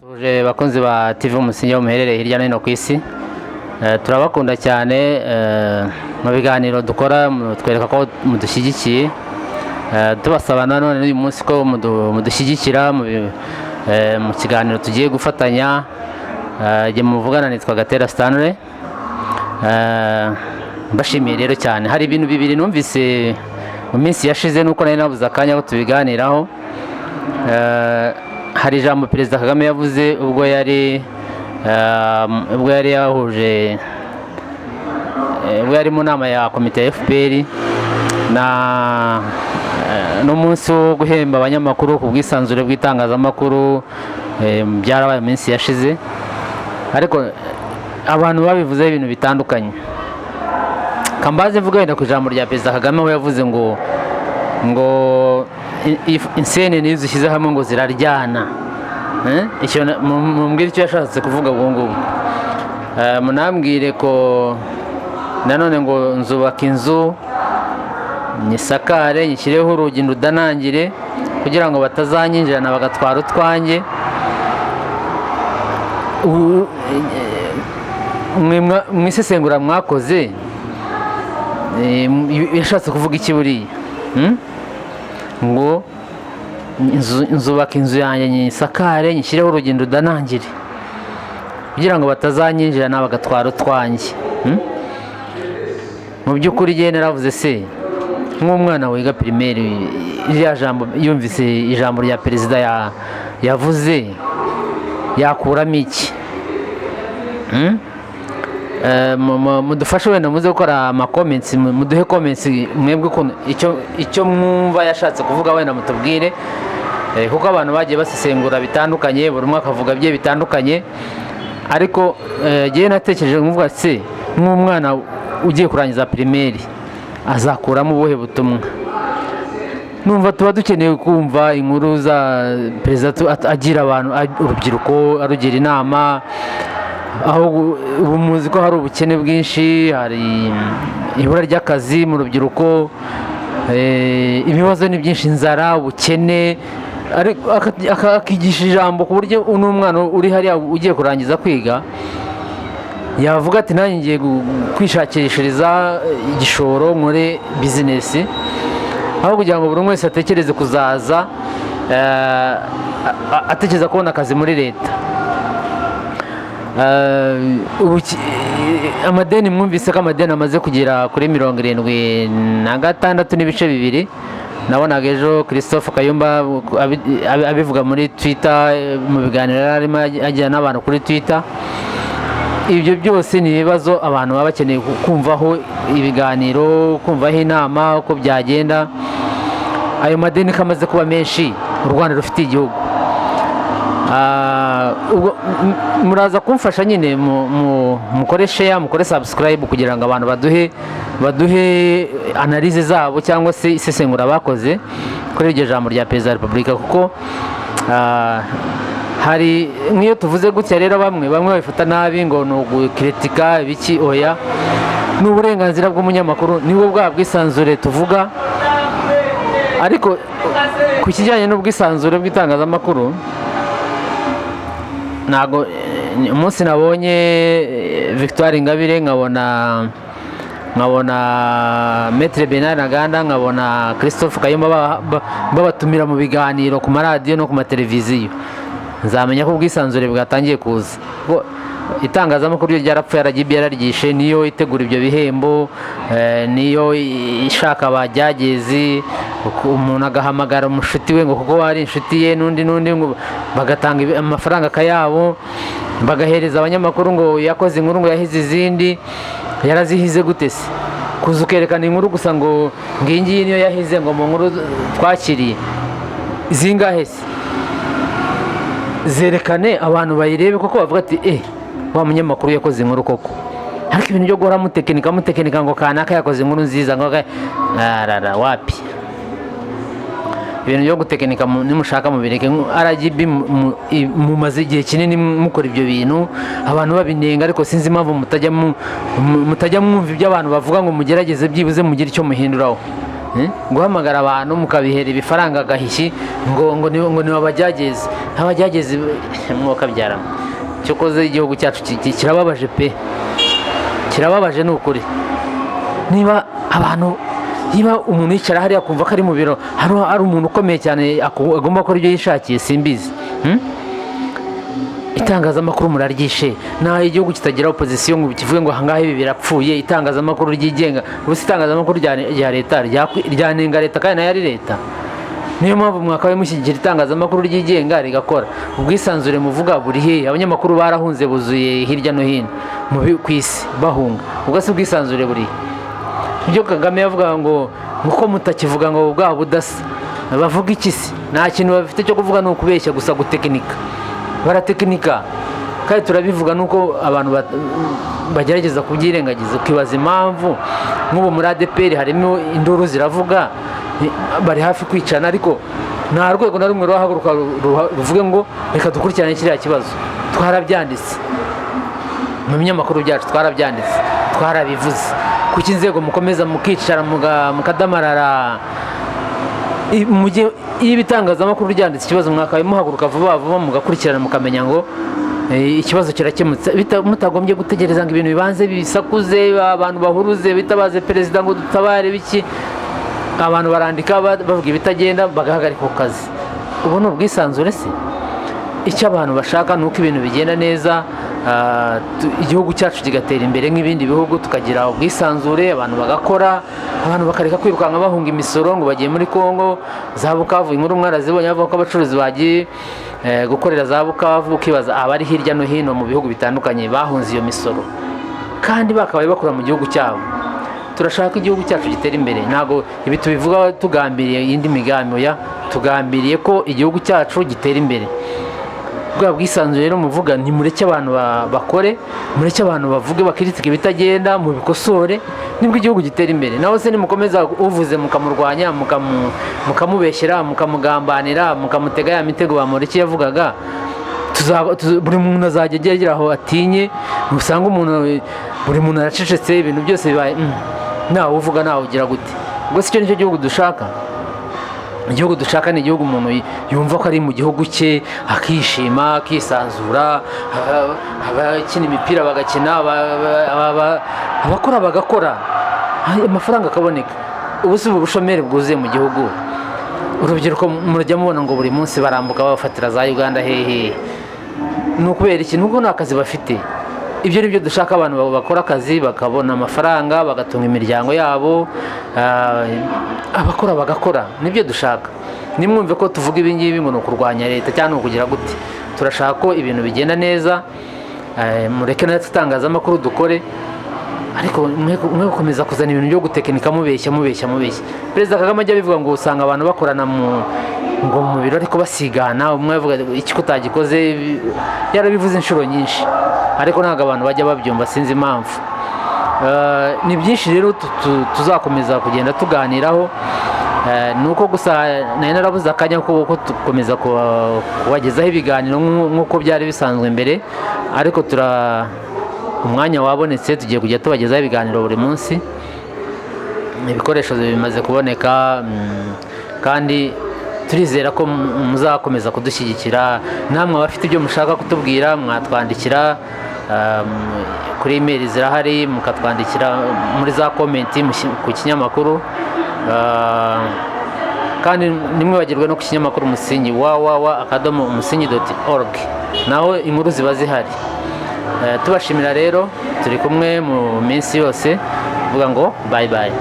Tuje bakunzi ba TV Umusingi aho muherereye hirya no hino ku isi. Turabakunda cyane mu biganiro dukora twereka ko mudushyigikiye. Tubasaba nanone n'uyu munsi ko mudushyigikira mu kiganiro tugiye gufatanya. Jye muvugana nitwa Gatera Stanley. Mbashimiye rero cyane. Hari ibintu bibiri numvise mu minsi yashize, nuko nari nabuze akanya ko tubiganiraho. Hari ijambo Perezida Kagame yavuze ubwo yari yahuje ubwo yari mu nama ya komite ya FPR na n'umunsi wo guhemba abanyamakuru ku bwisanzure bw'itangazamakuru. Byarabaye mu minsi yashize, ariko abantu babivuzeho ibintu bitandukanye. Kambaze mvuga wenda ku ijambo rya Perezida Kagame, aho yavuze ngo insenene iyo uzishyize hamwe ngo ziraryana. Icyo mumbwire icyo yashatse kuvuga ubwo ngubwo. Munambwire ko nanone ngo nzubaka inzu, nyisakare, nyishyireho urugi, ndudanangire kugira ngo batazanyinjirana bagatwara utwanjye. Mwe mu isesengura mwakoze, yashatse kuvuga iki buriya? Ngo nzubaka inzu yanjye, nyisakare, nyishyireho urugi, ndudanangire kugira ngo batazanyinjirana bagatwara utwanjye. Mu by'ukuri njyewe naravuze se, nk'umwana wiga primaire, iriya jambo yumvise, ijambo rya perezida yavuze, yakuramo iki? Mudufashe wenda muze gukora ama comments, muduhe comments mwebwe ukuntu icyo mwumva yashatse kuvuga, wenda mutubwire. Kuko abantu bagiye basesengura bitandukanye, buri umwe akavuga bye bitandukanye, ariko jyewe natekereje nkuvuga se, nk'umwana ugiye kurangiza primaire azakuramo ubuhe butumwa? Numva tuba dukeneye kumva inkuru za perezida agira abantu, urubyiruko arugira inama, aho ubu muzi ko hari ubukene bwinshi, hari ibura ry'akazi mu rubyiruko, ibibazo ni byinshi, inzara, ubukene, ariko akigisha ijambo ku buryo n'umwana uri hariya ugiye kurangiza kwiga yavuga ati: "Nanjye ngiye kwishakishiriza igishoro muri business," aho kugira ngo buri umwe wese atekereze kuzaza atekereza kubona akazi muri leta. Amadeni, mwumvise ko amadeni amaze kugera kuri 76.2. Nabonaga ejo Christophe Kayumba abivuga muri Twitter, mu biganiro yari arimo agira n'abantu kuri Twitter. Ibyo byose ni ibibazo abantu baba bakeneye kumvaho ibiganiro, kumvaho inama uko byagenda. Ayo madeni ko amaze kuba menshi u Rwanda rufitiye igihugu. Ubwo muraza kumfasha nyine mukore share, mukore subscribe, kugira ngo abantu baduhe analyse zabo cyangwa se isesengura bakoze kuri iryo jambo rya Perezida wa Repubulika, kuko hari nk'iyo tuvuze gutya rero bamwe babifata nabi ngo ni ugukritika ibiki. Oya, ni uburenganzira bw'umunyamakuru, nibwo bwa bwisanzure tuvuga. Ariko ku kijyanye n'ubwisanzure bw'itangazamakuru, ntabwo umunsi nabonye Victoire Ingabire, nkabona Maître Bernard Ntaganda, nkabona Christophe Kayumba babatumira mu biganiro ku maradiyo no ku mateleviziyo, nzamenya ko ubwisanzure bwatangiye kuza. Kuko itangazamakuru ryo ryarapfuye, RGB yararyishe, niyo itegura ibyo bihembo, niyo ishaka abajyagezi, umuntu agahamagara umushuti we ngo kuko ari inshuti ye, n'undi n'undi, ngo bagatanga amafaranga akayabo, bagahereza abanyamakuru ngo yakoze inkuru, ngo yahize izindi. Yarazihize gute se? Kuza ukerekana inkuru gusa ngo ngiyi ngiyi niyo yahize, ngo mu nkuru twakiriye zingahe se? Zerekane abantu bayirebe koko, bavuga ati: "Eh, wa munyamakuru yakoze inkuru koko." Ariko ibintu byo guhora mutekinika, mutekinika ngo kanaka yakoze inkuru nziza, ngo arara, wapi. Ibintu byo gutekinika nimushaka mubireke. RGB mumaze igihe kinini mukora ibyo bintu, abantu babinenga, ariko sinzi impamvu mutajya mwumva ibyo abantu bavuga ngo mugerageze byibuze mugire icyo muhinduraho. Guhamagara abantu mukabihera ibifaranga agahishyi ngo ni abajyagezi, abajyagezi mwokabyaramo. Cyokoze igihugu cyacu kirababaje pe, kirababaje ni ukuri. Niba abantu, niba umuntu yicara hariya akumva ko ari mu biro hari umuntu ukomeye cyane agomba gukora ibyo yishakiye, simbizi. Itangazamakuru muraryishe. Naho igihugu kitagira opozisiyo ngo kivuge ngo ahangaha ibi birapfuye, itangazamakuru ryigenga, ubu itangazamakuru rya leta ryanenga leta kandi nayo ari leta. Niyo mpamvu mwakabaye mushyigikira itangazamakuru ryigenga rigakora. Ubwisanzure muvuga buri hehe? Abanyamakuru barahunze, buzuye hirya no hino ku isi bahunga. Ubwo si ubwisanzure buri he? Ibyo Kagame yavugaga ngo uko mutakivuga ngo bwa budasa, bavuga iki se? Nta kintu bafite cyo kuvuga, ni ukubeshya gusa, gutekinika, baratekinika. Kandi turabivuga nuko abantu bagerageza kubyirengagiza. Ukibaza impamvu nk'ubu muri ADEPR harimo induru ziravuga, bari hafi kwicana, ariko nta rwego na rumwe rurahaguruka ruvuge ngo reka dukurikirane kiriya kibazo. Twarabyanditse mu binyamakuru byacu, twarabyanditse, twarabivuze. Kuki inzego mukomeza mukicara mukadamarara? Iyo ibitangazamakuru ryanditse ikibazo, mwakabaye muhaguruka vuba vuba mugakurikirana, mukamenya ngo ikibazo kirakemutse, mutagombye gutegereza ngo ibintu bibanze bisakuze, abantu bahuruze, bitabaze perezida ngo dutabare biki. Abantu barandika bavuga ibitagenda, bagahagarika ku kazi. Ubu ni ubwisanzure se? Icyo abantu bashaka ni uko ibintu bigenda neza, igihugu cyacu kigatera imbere nk'ibindi bihugu, tukagira ubwisanzure, abantu bagakora, abantu bakareka kwirukanka bahunga imisoro ngo bagiye muri Kongo, za Bukavu. Inkuru mwarazibonye, bavuga ko abacuruzi bagiye gukorera za Bukavu. Ukibaza abari hirya no hino mu bihugu bitandukanye bahunze iyo misoro kandi bakabaye bakora mu gihugu cyabo. Turashaka ko igihugu cyacu gitera imbere. Ntabwo ibi tubivuga tugambiriye indi migambi, oya, tugambiriye ko igihugu cyacu gitera imbere. Bwa bwisanzure rero muvuga, ntimureke abantu bakore, mureke abantu bavuge, bakiritika ibitagenda, mubikosore, nibwo igihugu gitera imbere. Naho se nimukomeza uvuze mukamurwanya, mukamubeshyera, mukamugambanira, mukamutega ya mitego Bamporiki yavugaga, buri muntu azajya agera aho atinye, usanga umuntu, buri muntu aracecetse, ibintu byose bibaye ntawe uvuga, ntawe ugira gute. Ubwo si cyo nicyo gihugu dushaka? Igihugu dushaka ni igihugu umuntu yumva ko ari mu gihugu cye, akishima, akisanzura, abakina imipira bagakina, abakora bagakora, amafaranga akaboneka. Ubu si ubu bushomeri bwuzuye mu gihugu? Urubyiruko murajya mubona ngo buri munsi barambuka babafatira za Uganda hehe. Ni ukubera iki? Nuko nta kazi bafite. Ibyo ni byo dushaka, abantu bakora akazi bakabona amafaranga, bagatunga imiryango yabo, abakora bagakora, nibyo dushaka. Nimwumve ko tuvuga ibi ngibi ngo ni ukurwanya leta cyangwa ni ukugira gute. Turashaka ko ibintu bigenda neza. Mureke natwe itangazamakuru dukore, ariko mwe gukomeza kuzana ibintu byo gutekinika, mubeshya, mubeshya, mubeshya. Perezida Kagame ajya abivuga ngo usanga abantu bakorana mu ngo mu biro ariko basigana, umwe avuga iki ko utagikoze. Yarabivuze inshuro nyinshi, ariko ntabwo abantu bajya babyumva, sinzi impamvu. Ni byinshi rero tuzakomeza kugenda tuganiraho. Ni uko gusa nari narabuze akanya ko gukomeza kubagezaho ibiganiro nk'uko byari bisanzwe mbere, ariko tura umwanya wabonetse, tugiye kujya tubagezaho ibiganiro buri munsi. Ibikoresho bimaze kuboneka, kandi turizera ko muzakomeza kudushyigikira. Namwe abafite ibyo mushaka kutubwira mwatwandikira kuri email zirahari, mukatwandikira muri za comment ku kinyamakuru. Kandi ntimwibagirwe no ku kinyamakuru Umusingi, www.umusingi.org, naho inkuru ziba zihari. Tubashimira rero, turi kumwe mu minsi yose, vuga ngo bye bye.